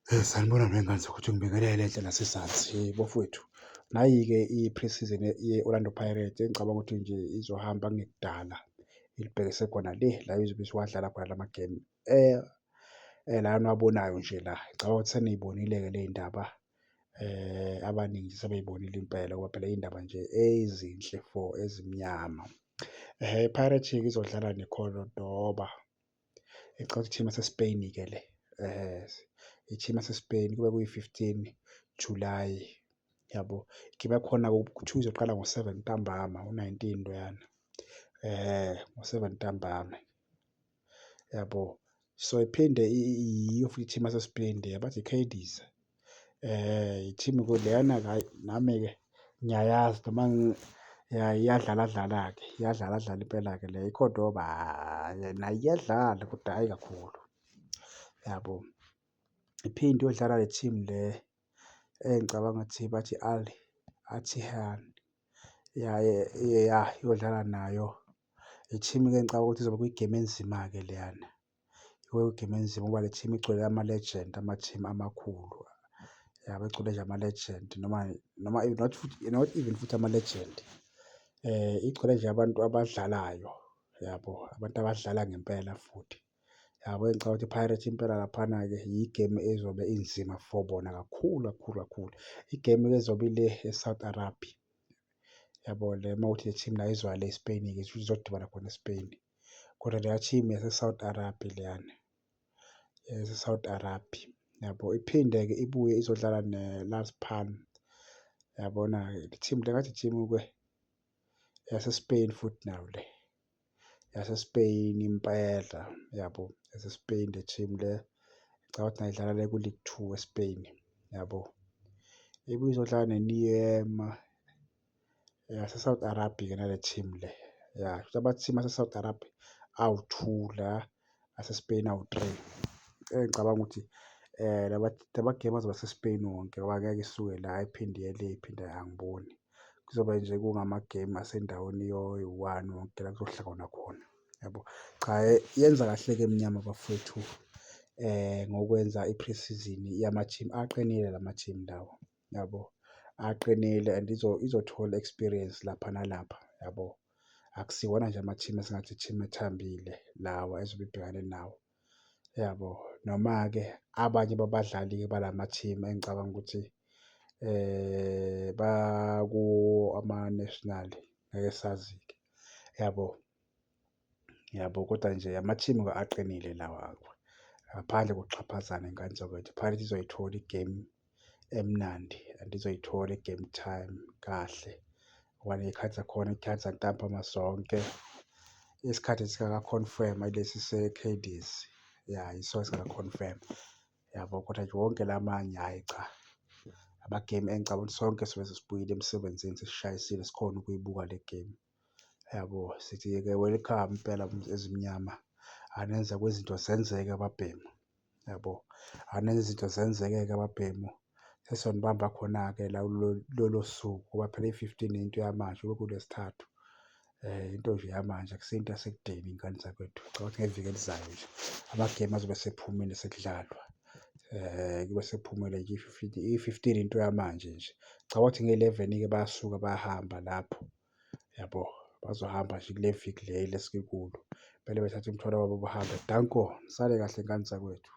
Sanibonani wey'ngane zakwethu, ngibingelele enhla nasezansi bafowethu. Nayi-ke i-pre-season ye-Orlando Pirates engicabanga ukuthi nje izohamba kungekudala ilibhekise khona le la izobe isiwadlala khona lama-game la eniwabonayo nje la. Ngicabanga ukuthi seniy'bonile-ke ley'ndaba, abaningi sebey'bonile impela ngoba phela iy'ndaba nje ezinhle for ezimnyama. I-Pirates-ke izodlala neCordoba, ngicabanga ukuthi i-team yase-Spain-ke le, i-team yase-Spain kube kuyi-15 July, yabo. Igame yakhona kuthiwa izoqala ngo-7 ntambama, u-19 loyana, ngo-7 ntambama, yabo. So, iphinde yiyo futhi i-team yase-Spain leya, bathi i-Cadiz, i-team-ke leyana-ke hhayi nami-ke ngiyayazi noma ya iyadlala dlala-ke, iyadlala dlala impela-ke le. I-Cordoba hhayi nayo iyadlala kodwa hhayi kakhulu, yabo. Iphinde iyodlala le team le engicabanga ukuthi bathi Al Attihad, ya ya iyodlala nayo. I-team-ke engicabanga ukuthi izoba kwi-game enzima-ke leyana, kwi-game enzima ngoba le team igcwele ama-legend, ama-team amakhulu, yabo igcwele nje ama-legend noma not futhi, not even futhi ama-legend, igcwele nje abantu abadlalayo, yabo, abantu abadlala ngempela futhi. Yabo, engicabanga ukuthi i-Pirates impela laphana-ke i-game ezobe inzima for bona kakhulu kakhulu kakhulu. I-game-ke ezobe ile e-Saudi Arabia, yabo le uma kuwukuthi le team nayo izoya le e-Spain-ke shuthi izodibana khona e-Spain, kodwa leya team yase-Saudi Arabia leyana, yase-Saudi Arabia, yabo. Iphinde-ke ibuye izodlala ne-Las Palmas, yabona-ke le team le ngathi i-team-ke yase-Spain futhi nayo le, yase-Spain impela, yabo, yase-Spain le team le. Ngicabanga ukuthi nayo idlala le ku-League Two e-Spain, yabo. Ibuye izodlala ne-Neema yase-Saudi Arabia-ke nale team le, ya shuthi ama-team ase-Saudi Arabia awu-two la, ase-Spain awu-three. Engicabanga ukuthi lama-game azoba se-Spain wonke ngoba angeke isuke la iphinde iye le iphinde angiboni. Kuzobe nje kungama-game asendaweni eyi-one wonke la kuzohlanganwa khona, yabo. Cha, yenza kahle-ke eMnyama bafowethu ngokwenza i-pre-season yama-team aqinile lama-team lawa, yabo. Aqinile and izothola i-experience lapha nalapha, yabo. Akusiwona nje ama-team esingathi i-team ethambile lawa ezobe ibhekane nawo, yabo. Noma-ke abanye babadlali-ke balama-team engicabanga ukuthi bakuwo ama-national, ngeke sazi-ke, yabo. Yabo, kodwa nje ama-team-ke aqinile lawa ngaphandle kokuxhaphazana ngane zakwethu. I-Pirates izoyithola i-game emnandi and izoyithola i-game time kahle ngoba ney'khathi zakhona iy'khathi zantambama zonke. Isikhathi singaka-confirm-wa ilesi se-Cadiz, ya yiso esingaka-confirm-wa, yabo. Kodwa nje wonke la amanye hhayi cha, ama-game engicabanga ukuthi sonke sobe sesibuyile emsebenzini sesishayisile sikhone ukuyibuka le game, yabo. Sithi-ke welcome impela ezimnyama, anenze kwizinto zenzeke ababhemu, yabo. Anenze izinto zenzeke-ke ababhemu, sesiyonibamba khona-ke la lolo suku ngoba phela iyi-15 into yamanje kube kuLwesithathu. Into nje yamanje akusiyo into yasekudeni ngane zakwethu. Ngicabanga ukuthi ngeviki elizayo nje ama-game azobe esephumile sekudlalwa. Kube sekuphumile nje i-15 into yamanje nje. Ngicabanga ukuthi ngeyi-11-ke bayasuka bayahamba lapho, yabo. Bazohamba nje kule viki le esikulo. Kumele bethathe umthwalo wabo bahambe. Danko, nisale kahle ngane zakwethu.